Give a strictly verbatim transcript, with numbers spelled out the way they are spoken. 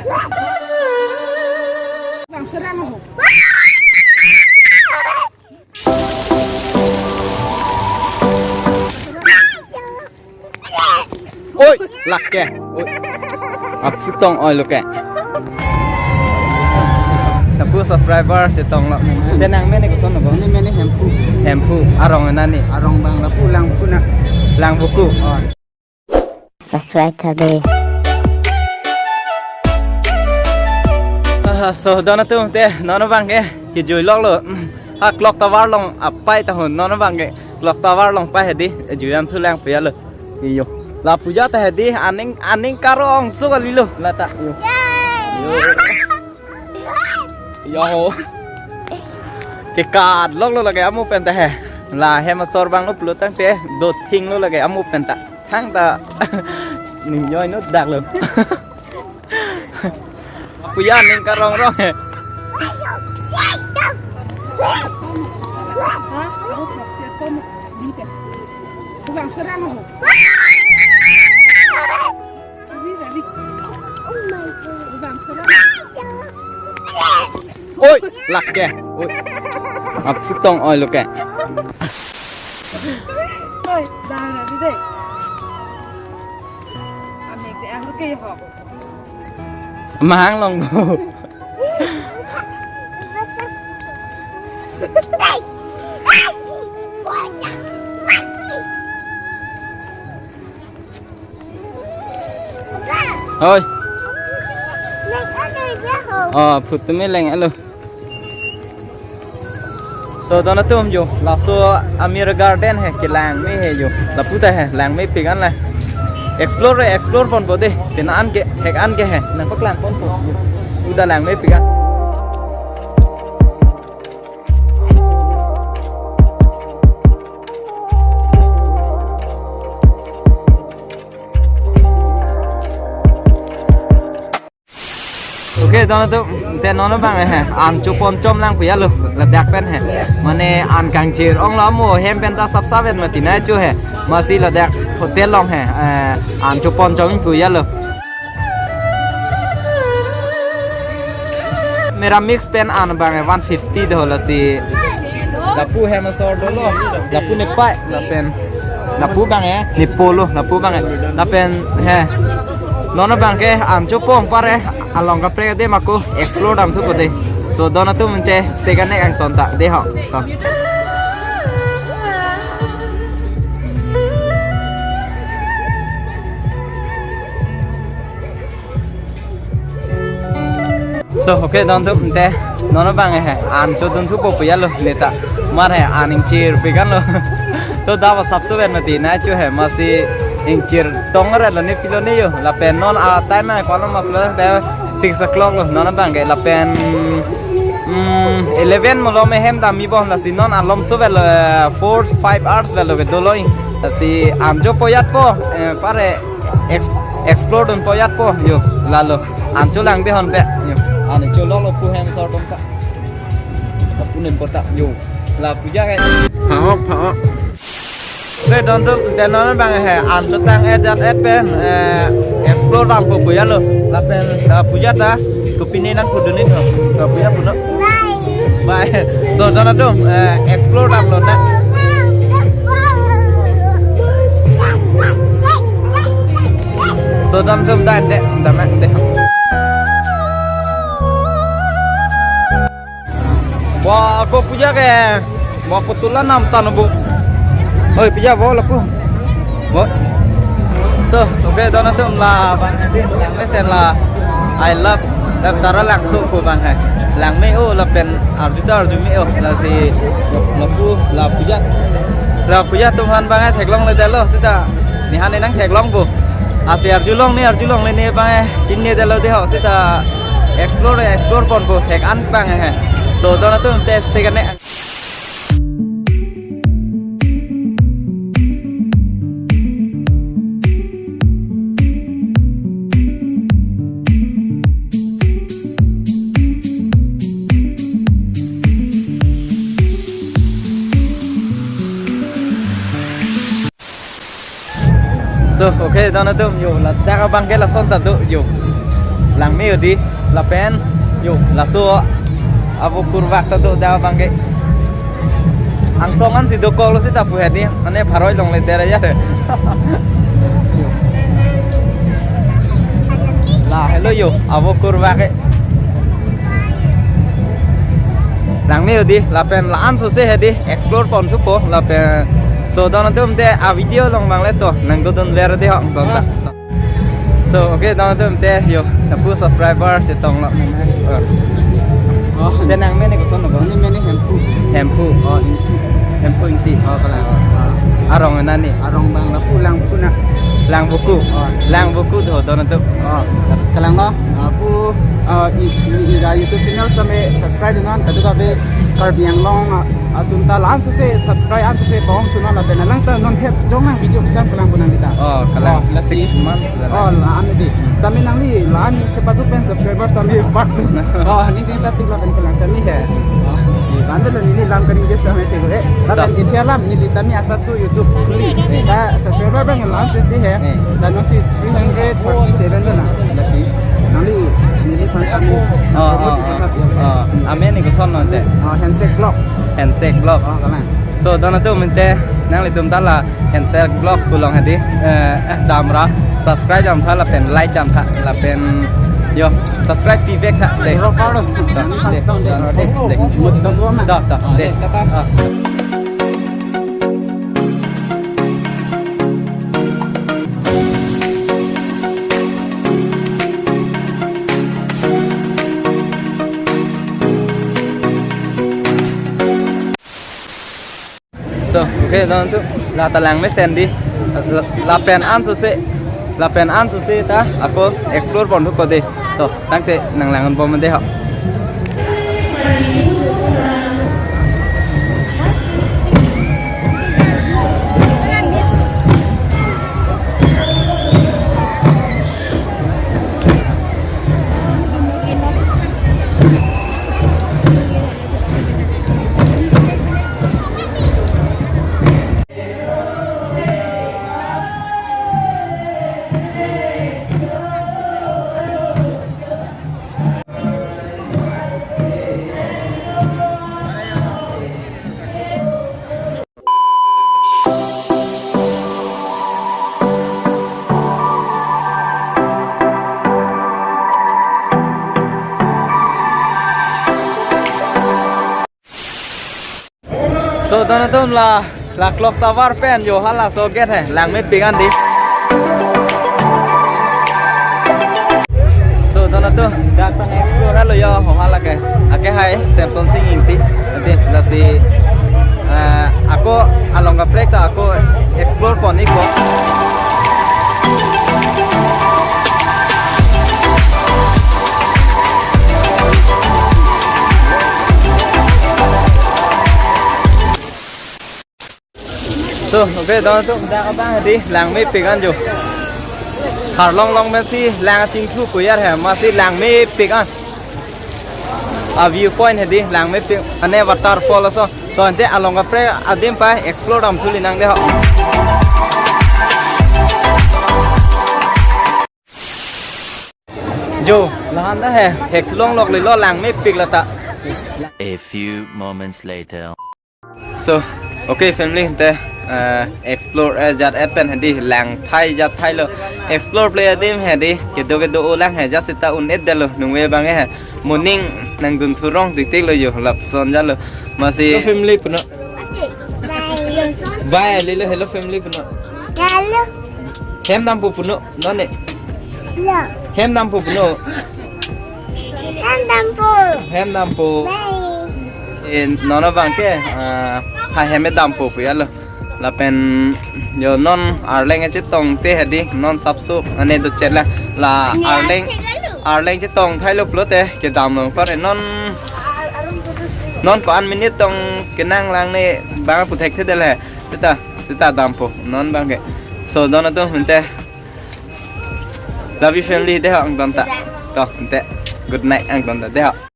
Oi, lake. Oi. Aphu tong oi lo ke. Lapu subscriber chetong lo. Te nangmen ke koson lo? Nangmen ke Hemphu. Hemphu. Arong nangli? Arong abang lapu Langbuku na. Langbuku. Oh. Subscribe tha dei. Ah, so, don atum te, non abang ke, kejui lok lo. Ha, clock tower along apai ta hon, non abang ke, clock tower along pai hedi, jui an thu lang pia lo. Iyo. La puja ta hedi, aning, aning karong so kali lo, la ta. Iyo. Yay! Yo. Yo ho. Kekat lok lo lake amu pen ta he. La hem asor abang lo pulo tangte, do thing lo lake amu pen ta. Thangta. Ning yoi no dak lo. Puja ning karong rong he. Oi, lake. Oi. Aphu tong oi lo ke. Oi, dang ra di dei. Amek te ang lo ke ho. Mahang long bo. Hoi. Oh, photo me leng alo. So, don atum yo, laso Amir Garden he, kelang me he yo. Lapu ta he, lang mepik an la. Explore, explore ponpo dei, pina an ke, hek an ke he, nangpaklang ponpo. Uda lang mepik an. Okay, don atum, te non abang he, an chopon chom lang puya lo, ladak pen he. Mane an kangchir ong lo mo, hem pen ta sapsap vet mati na cho he. Masi ladak hotel along he, eh, an chopon chom puya lo. Mera mix pen an abang he one fifty do lasi. Lapu hem asor dolo. Lapu nepai lapen. Lapu abang he nepo lo, lapu abang he. Lapen he. Non abang ke an chopon pare along kaprek dei mako explore dam thupo dei. So don atum te stay kanek angton ta dei ho. To. So, okay, don atum te, non abang he, an chodun thupo puya lo, neta. Mar he, an ingchir pik an lo. To dava sapso vet mati na cho he, masi ingchir tong re lo ne pilo ne yo. Lapen non a time ko-an lo ma pulo te six o'clock lo, non abang ke lapen, mm, eleven malom hem dam mi bo, lasi non alom so vet lo, eh, four, five hours vet lo ke dolo. Lasi an chopo yat po, eh, pare ex-, explore dunpo yat po yo, lalo. An cholang dei hon pe yo. An cholok lo pu hem asor dong ta. Lapu nem kota yo. La puja ke. Phak-ok, phak-ok. Re don atum, te non abang he, an chotang et jat et pen, eh, explore dampo puya lo. Lapen, la puja ta, kopine nangpudun ni ho. La puja puno. Bye. Bye. So, don atum, eh, explore dam lo na. So, don atum dan dei, dan dei. Wah, ako puja ke. Wah, kebetulan nam tan bu. Oi, puja bo lapu. Bo. So, okay, don atum la, bang, mesen la. I love, love Taralangso ko bang hai. Lang me-o lapen arju ta arju me-o, lasi lapu, la puja. La puja atum aphan bang hai theklong le delo seta. Ne aphan ne nangtheklong bo. Lasi arjulong ne, arjulong le ne bang hai chinine delo dei ho seta explore, explore ponpo thek an bang hai. So, don atum te stay kanek. So, okay, don atum yo, ladak abang ke lason ta do yo. Langme hedi, lapen, yo, laso avo kurvak ta do da abangke. Angsong ansi dokoklo seta pu hedi, mane pharoi longle dera ya. La, hello yo, avo kurvak ke. Langme hedi, lapen la-an sose hedi, explore ponthupo, lapen. So, don atum te a video along abang le to, nangdodun ver de ho, don ta. So, okay, don atum te yo, lapu subscriber chetonglo. Oh. Oh. Te nangmen ne koson lo? Mane mane Hemphu. Hemphu. Oh, Ingti. Hemphu Ingti. Oh, kalang. Ah. Arong nani? Arong abang lapu Langbuku na. Langbuku. Oh. Langbuku do don atum. Oh, kalang lo. Lapu, ah, i, i, i, YouTube channel same subscribe non, kadokave Karbi Anglong, ah, atum ta la-an sose subscribe an sose pahong chunon lapen alang ta non phet jong nang video kesam kalang punang kita. Oh, kalang. Oh, lasi. Six months. Oh, la-an di. Tame nangli la-an chepatu pen subscribers tame part. Oh, ning jing sapik lapen kalang tame he. Oh, si bande lo neli lam kaning jes tame te ko. Eh, lapen ta. India lam neli tame asap so YouTube kuli. Eh. Ta subscriber abang la-an sese he. Eh. Ta non si three hundred thirty-seven lo na. Lasi. Nangli neli fans tame. Oh, oh, oh. Oh, amen ni koson lo te. Oh, Handshake Vlogs. Handshake Vlogs. Oh, kalang. So, don atum te nanglitum ta la Handshake Vlogs pu along hedi, eh, eh, damra subscribe damtha lapen like damtha lapen yo subscribe pi vek tha de. Zero power. Da, de, da, de, de. Much don't want. Da, da, de. Ah. So, okay, don atum, la ta langmesen di, la, lapen ansose, lapen ansose ta, ako explore ponthupo de. To, tangte nang langdunbom de ho. So, don atum, la, la clock tower pen yo hala so gate he, langmepik an di. So, don atum, dak tang explore lo yo ho hala ke. Ake hai Samson Sing Ingti. Ati lasi, eh, ako along kaprek ta ako explore pon-ikpo. So, okay, don atum, dak abang di langmepik an jo. Arlong along pensi lang chingthu kuyar he, masi langmepik an. A view point hedi, langmepik, ane waterfall aso. To ante along kaprek adim pa explore damthu linang de ho. Jo, lahan ta he, hek sulong lok lilo, langmepik lata. A few moments later. So, okay family, te, eh, explore, eh, jat-et pen hedi, lang thai jat thai lo. Explore play adim hedi, kedo kedo olang he, just seta un-et detlo, nungve abang he. Moning nangdun surong titik lo yo, lapuson jalo. Masi hello family puno. Bye, lilo hello family puno. Hello. Hem dampo puno, non ne. Lo. Hem dampo puno. Hem dampo. Hem dampo. Bye. Eh, non abang ke, ah, ha hem dampo pu ya lo. Lapen yo non arleng chetong te hedi, non sapso ane do chet la. La arleng, arleng chetong thai lo pulote kedam long par non, non ko-an minute tong kenang lang ne bang pu thekthedetlo he. Seta, seta dampo non abang ke. So, don atum, ante. Love you family de ho, angdon ta. To, ante. Good night, angdon ta de ho.